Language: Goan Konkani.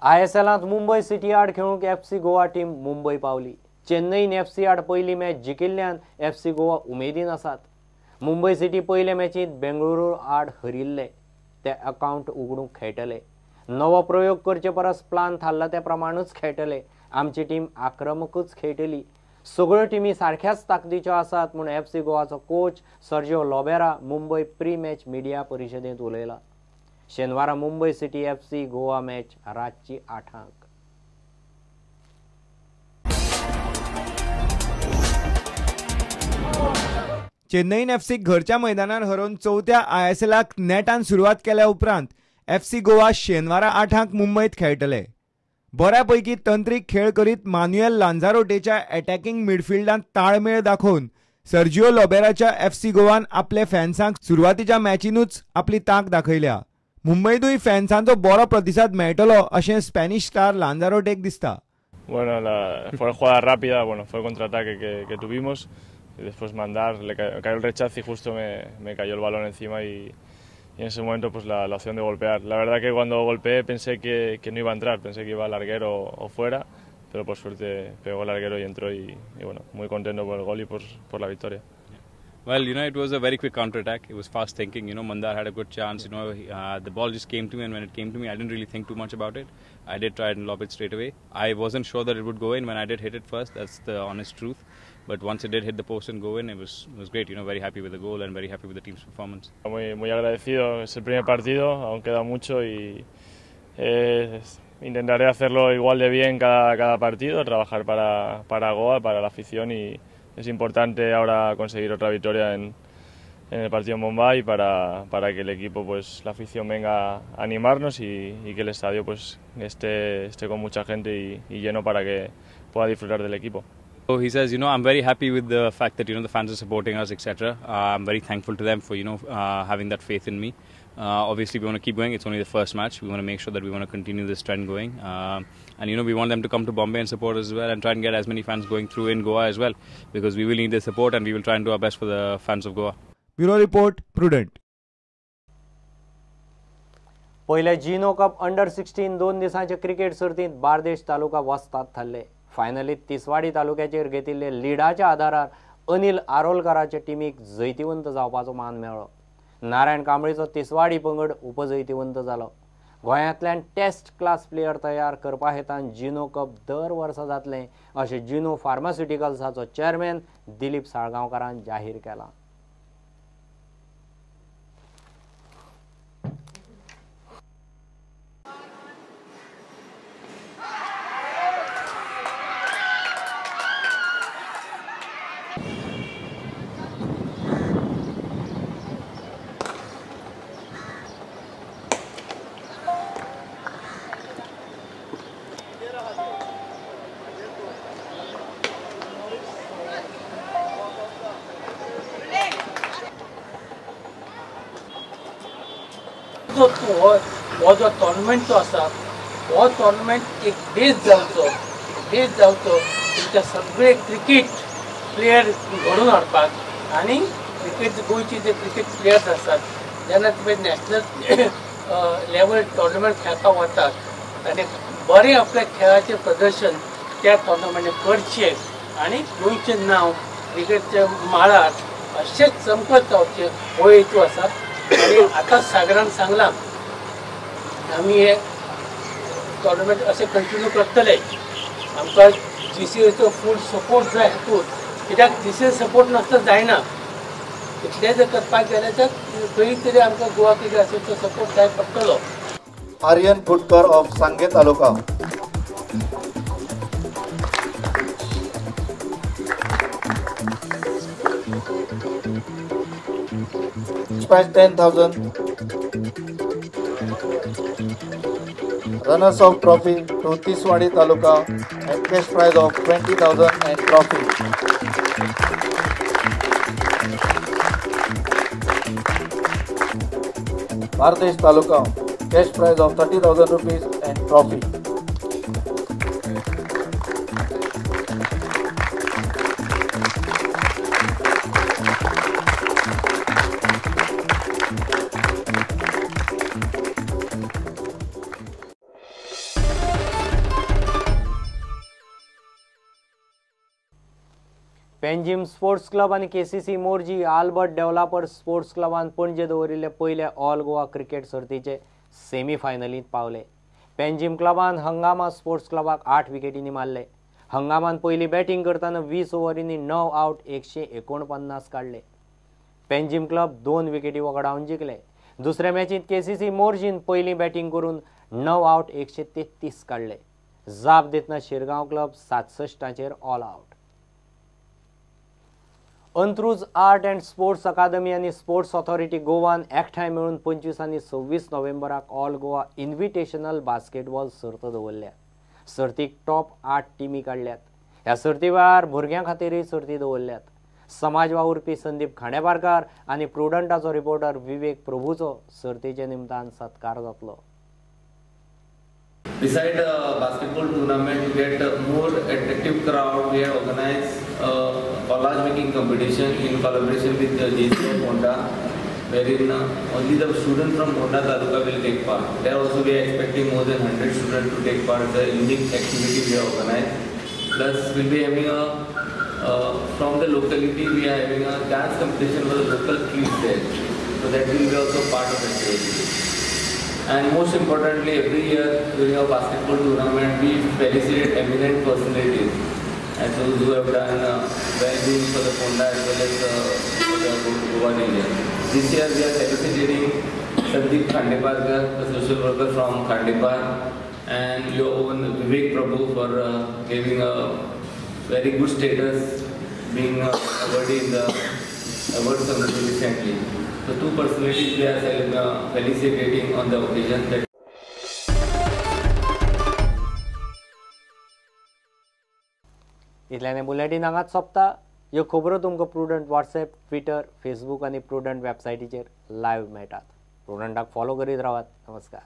आयएसएलांत मुंबय सिटी आड खेळूंक एफसी गोवा टीम मुंबय पावली. चेन्नईन एफसी आड पयली मॅच जिखिल्ल्यान एफसी गोवा उमेदीन आसात. मुंबय सिटी पयले मॅचींत बेंगळुरू आड हरिल्ले ते अकावंट उगडूंक खेळटले. नवो प्रयोग करचे परस प्लान थारला त्या प्रमाणूच खेळटले. आमची टीम आक्रमकूच खेळटली. सगळ्यो टिमी सारख्याच ताकदीच्यो आसात म्हूण FC गोवाचो coach Sergio Lobera Mumbai pre match media परिशदेंत उलयला. शेनवारा Mumbai City FC Goa match रातची 8:00. चेन्नईन एफसीक घरच्या मैदानार हरोवन चवथ्या आयएसएलाक नेटान सुरवात केल्या उपरांत एफसी गोवा शेनवारा 8:00 मुंबयत खेळटले. बऱ्यापैकी तंत्रीक खेळ करीत मान्युएल लांझारोटेच्या अटॅकिंग मिडफिल्डांत ताळमेळ दाखोवन सर्जिओ लोबेराच्या एफसी गोवान आपले फॅन्सांक सुरवातीच्या मॅचीनूच आपली तांक दाखयल्या. मुंबयतूय फॅन्सांचो बरो प्रतिसाद मेळटलो अशें स्पॅनिश स्टार लांझारोटेक दिसता. Bueno, fue jugada rápida, bueno, fue contraataque que tuvimos y después mandar, le cayó el rechazo y justo me cayó el balón encima y en ese momento pues la opción de golpear. La verdad que cuando golpeé pensé que no iba a entrar, pensé que iba al larguero o fuera, pero por suerte pegó el larguero y entró y bueno, muy contento por el gol y por la victoria. Well, you know, it was a very quick counter-attack. It was fast thinking. You know, Mandar had a good chance. You know, the ball just came to me, and when it came to me, I didn't really think too much about it. I did try and lob it straight away. I wasn't sure that it would go in when I did hit it first. That's the honest truth. But once it did hit the post and go in, it was great. You know, very happy with the goal and very happy with the team's performance. Muy, muy agradecido. Es el primer partido, aún queda mucho y intentaré hacerlo igual de bien cada partido, trabajar para Goa, para la afición y es importante ahora conseguir otra victoria en el partido en Mumbai para que el equipo, pues la afición venga a animarnos y que el estadio pues esté con mucha gente y lleno para que pueda disfrutar del equipo. So he says, you know, I'm very happy with the fact that, you know, the fans are supporting us, etc. I'm very thankful to them for, you know, having that faith in me. Obviously, we want to keep going. It's only the first match. We want to make sure that we want to continue this trend going. And, you know, we want them to come to Bombay and support us as well and try and get as many fans going through in Goa as well, because we will need their support and we will try and do our best for the fans of Goa. Bureau Report, Prudent. पयल्या जिनो कप अंडर 16 दोन दिसांचे क्रिकेट सर्तींत बार्देश तालुका वस्ताद थारले. फायनलीत तिसवाडी तालुक्याचेर घेतिल्ले लिडाच्या आधारार अनिल आरोलकराचे टिमीक जैतिवंत जावपाचो मान मेळ्ळो. नारायण कांबळीचो तिसवाडी पंगड उपजैतिवंत जालो. गोंयांतल्यान टेस्ट क्लास प्लेयर तयार करपा हेतान जिनो कप दर वर्सा जातलें अशें जिनो फार्मास्युटिकल्साचो चेअरमॅन दिलीप साळगांवकारान जाहीर केलां. हो जो टोर्नामेंट जो आसा हो टोर्नामेंट एक बेस जावचो तुमच्या सगळे क्रिकेट प्लेयर घडोवन हाडपाक आनी क्रिकेट गोंयचे जे क्रिकेट प्लेयर्स आसात जेन्ना तुमी नॅशनल लेवल टोर्नामेंट खेळपाक वतात आनी बरें आपल्या खेळाचें प्रदर्शन त्या टोर्नामेंटान करचें आनी गोंयचें नांव क्रिकेटच्या मळार अशेंच चमकत रावचें हो हेतू आसा. आनी आतां सागरान सांगलां आमी हे टोर्नामेंट अशें कंटिन्यू करतले. आमकां जी सी एचो फूल सपोर्ट जाय हातूंत, कित्याक जी सी ए सपोर्ट नासता जायना. इतलें जर करपाक गेलें तर खंय तरी आमकां गोवा क्रिकेट असोसिएशनाचो सपोर्ट जाय पडटलो. Aryan Phutkar of Sanguem taluka. Prize 10,000. Runners of trophy to Tiswadi Taluka and cash prize of 20,000 and trophy. Bardez Taluka, cash prize of 30,000 rupees and trophy. Panjim sports club आनी KCC Morjim Albert developer sports क्लबान पणजे दवरिल्ले पयले ऑल गोवा क्रिकेट सर्तीचे सेमीफायनलींत पावले. पेंजीम क्लबान हंगामा स्पोर्ट्स क्लबाक 8 विकेटींनी मारले. हंगामान पयली बॅटींग करतना 20 ओव्हरींनी 9 आवट 149 काडले. पेंजीम क्लब 2 विकेटी वगडावन जिखले. दुसऱ्या मॅचींत केसीसी मोरजीन पयली बॅटींग करून 9 आवट 133 काडले. जाप दितना Shirgaon club 67 all out. Antruz art and sports academy आनी स्पोर्ट्स ऑथॉरिटी गोवान एकठांय मेळून 25 आनी 26 नोव्हेंबराक ऑल गोवा इन्व्हिटेशनल बास्केटबॉल सर्त दवरल्या. सर्तीक टॉप 8 टिमी काडल्यात. ह्या सर्ती वेळार भुरग्यां खातीरय सर्ती दवरल्यात. समाज वावुरपी संदीप खांडेपारकार आनी प्रुडंटाचो रिपोर्टर विवेक प्रभूचो सर्तीचे निमतान सत्कार जातलो. Beside basketball tournament, to get more attractive crowd, we have organized a collage making competition in collaboration with the JC of Ponda, wherein only the students from Ponda Taluka will take part. There also we are expecting more than 100 students to take part. It's a unique activity we have organized. Plus, we'll be having a from the locality we are having a dance competition for the local kids there. So that will be also part of the activity. And most importantly, every year during our basketball tournament, we felicitate eminent personalities and those who have done well doing for the Ponda as well as for the Goa region. This year we are felicitating Sandeep Khandeparkar, the social worker from Khandepar, and your own Vivek Prabhu for giving a very good status, being awarded in the award ceremony recently. So two personalities we are felicitating on the occasion that. इतल्याने बुलेटीन हांगाच सोंपता. ह्यो खबरो तुमकां प्रुडंट व्हॉट्सएप, ट्विटर, फेसबूक आनी प्रुडंट वेबसायटीचेर लायव्ह मेळटात. प्रुडंटाक फॉलो करीत रावात. नमस्कार.